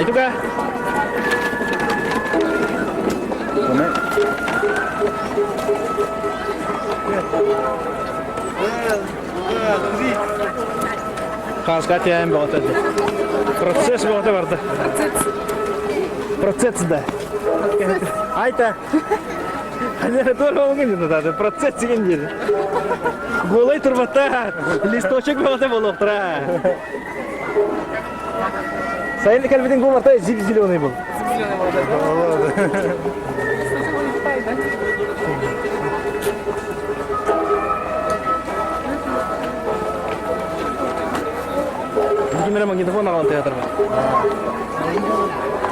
Айтука. Хаска тиэйэн бөҕөтө Процесс бөҕөтө барда. Процесс да. Айта. Процесс деген диэн. Голай турбата. Листочек бөҕөтө буолуохтара. Сайын кэлбитин бу барта зип зеленый был. Кимere магнитофон алан театр бар.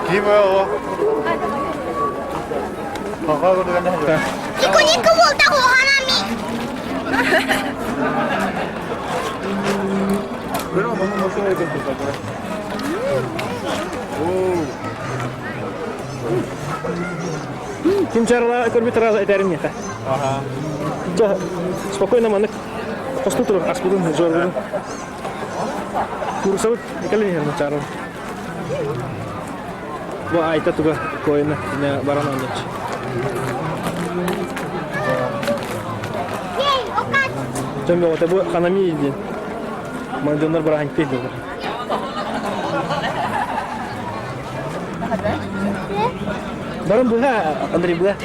Ким о? Нико буолта хуоханами. Ким чарла көрбүт раз этэрин миэхэ. Ага. Спокойно маннык хосту турур аспытын зорбутун. Курсабыт кэлин иһэр чарла. Бу айта туга коина баран оннуч. Дьон бөҕөтө бу ханами диэн. Мандьоннор бырааһынньыктыы дылар. Баран быһа, Андрей быһа.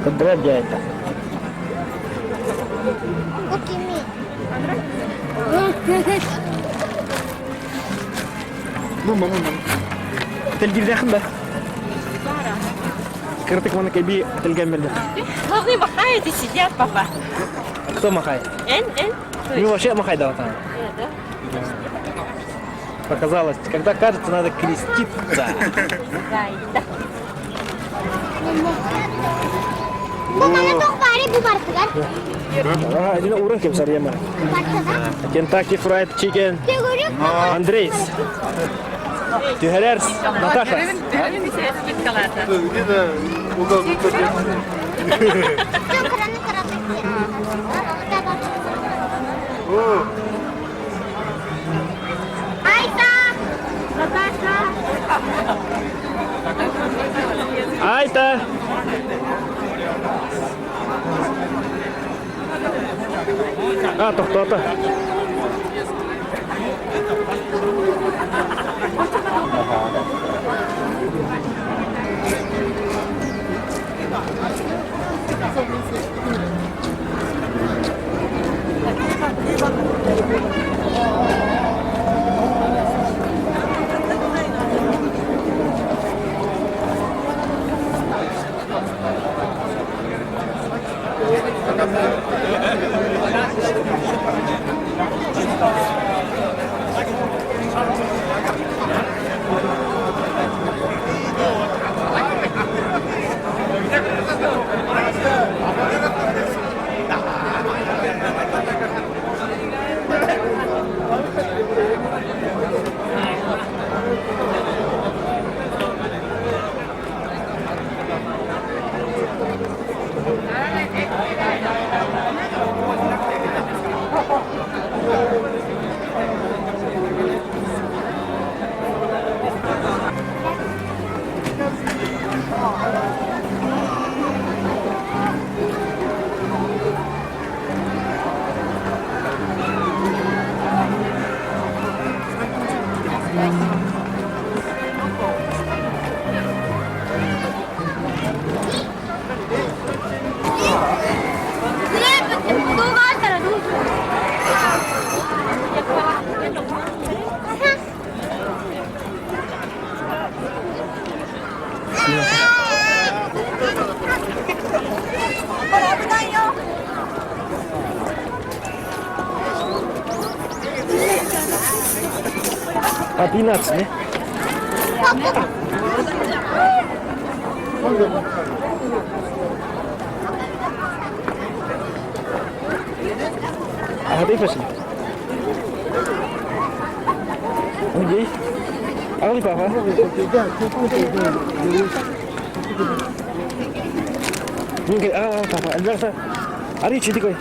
Кыдырар дьайта. Тэлгирдэхин да. Кыртык маны кэби тэлгэн берди. Главный махает и сидят, папа. Кто махает? Эн, эн. Ну вообще махай да там. Показалось, когда кажется, надо креститься. Бу мана тоқ бары бу бартыгар. Один урын кем сарьяма. Kentucky Fried Chicken. Андрейс. Түһэрэр Наташа. Где-то угол Айта! Наташа! Айта! А, тохтоото. グレープって歩道があったらどうするこれ危ないよ。 А пинаться, не? А ты пошли. Аҕалый папа. Минки, аҕал папа. Элбэх Арый читикой.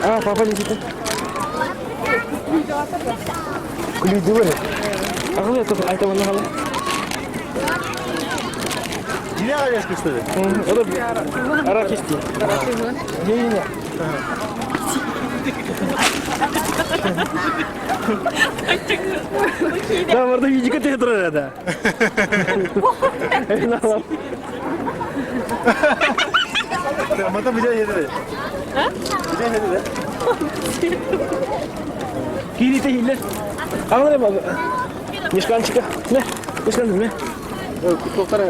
А, папа не ситэ. Күлүйдү Аҕылы айта манна халы. Дьиҥэ аҕайас көстөбүт. Аракисти. Дьиҥэ. Да, барда видика те турар да. Мата бile yedi. Bile yedi. Киирите хиллер. Аҕылы Мешканчика. Не? Мешкан не? Тоқтар.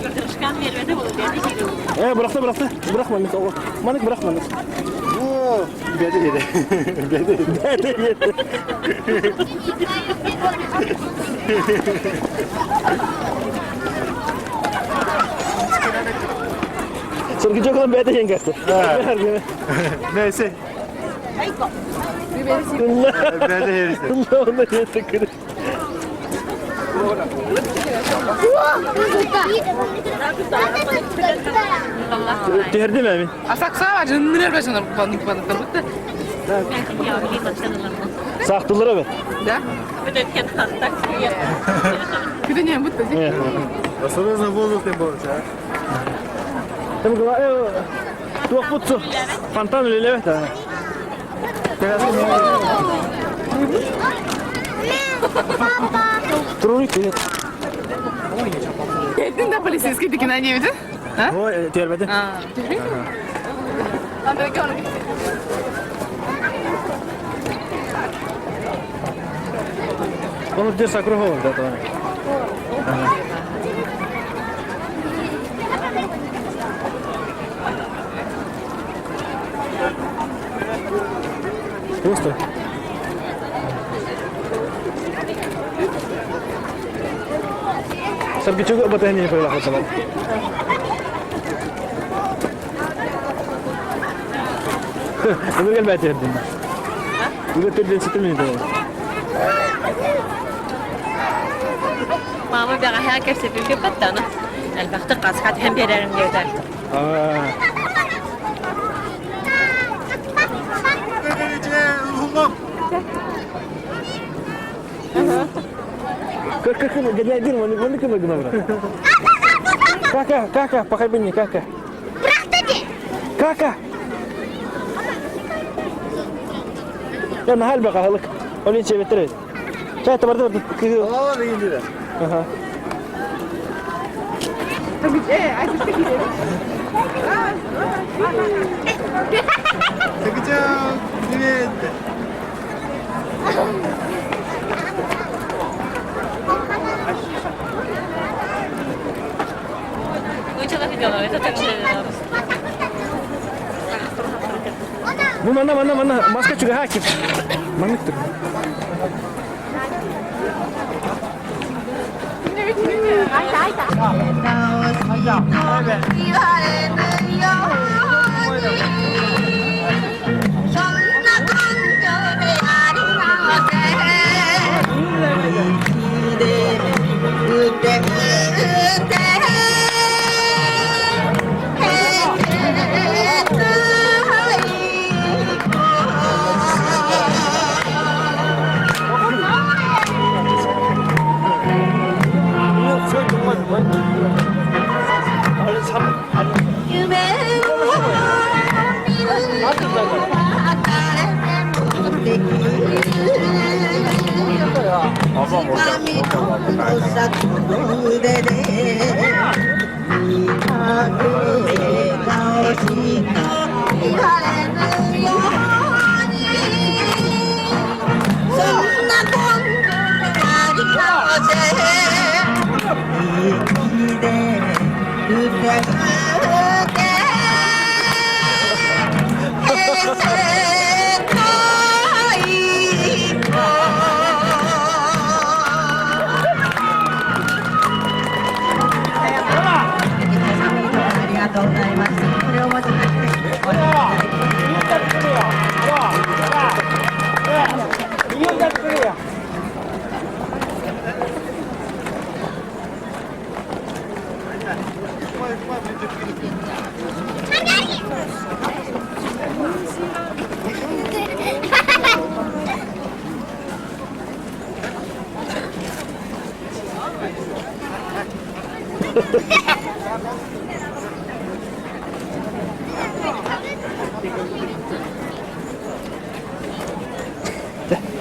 Мешкан бермedi bunu dedi ki. Bıraktı bıraktı. Bırakma Mik. Manik bırakma Mik. Bede yedi. Bede yedi. Bede yedi. Sorgucu olan bede yengesi. Neyse. Bede yedi. Allah onu yedi kırı. Terdi mi emin? Сахтылар эбит. Да? Осторожно, воздух не борется, а? Там туох бутсу. Фонтан үлелебет. Турулук привет. Кеттин да полицейский дикина не видит? Ой, тербети. Он где сакругов да то. Просто. Саргычуга батайны не поняла. Bunu gel ben terdim. Bunu terdim sütüm ne Мама бэҕэһээ кэпсэппиккэ баттана. Элбэхтик хасхат һэн биэрэрим диэтэ. Как как гоняй дыр, он он кына гына. Кака, кака, пахай кака. Кака. Я на хальба кахалык. Олин чебетер. Чай табарды барды. Aa, ne Аха. Takacağım. Evet. Bu mana mana mana маска чуга хакип. Маныктыр. Чэ,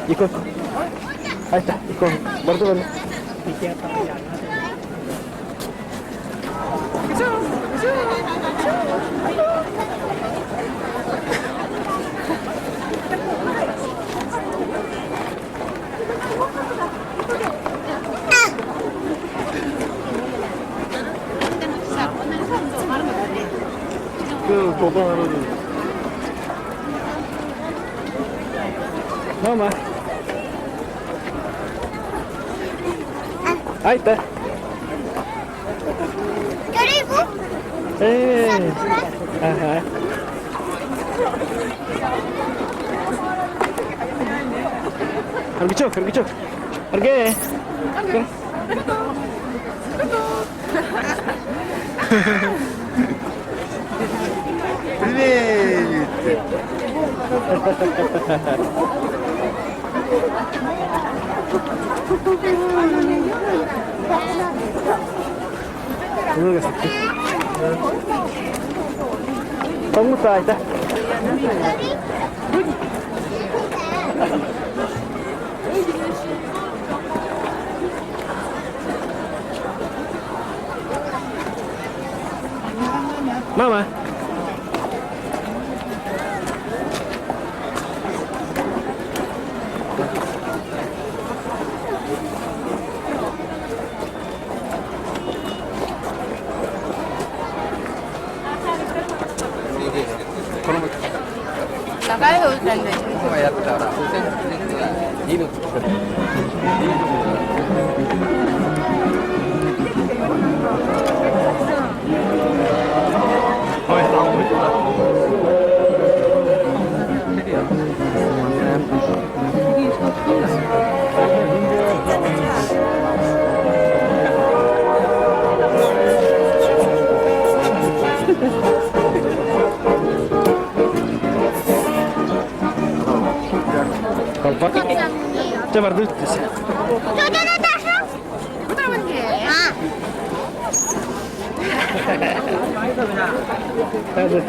Егор. Айта, Егор, барды барды. Мама. Айта. Э. Ага. Аргычок, аргычок. Арге. Привет! Тоҥмут Айта. Мама. Чэ бардыбыт десе. Привет!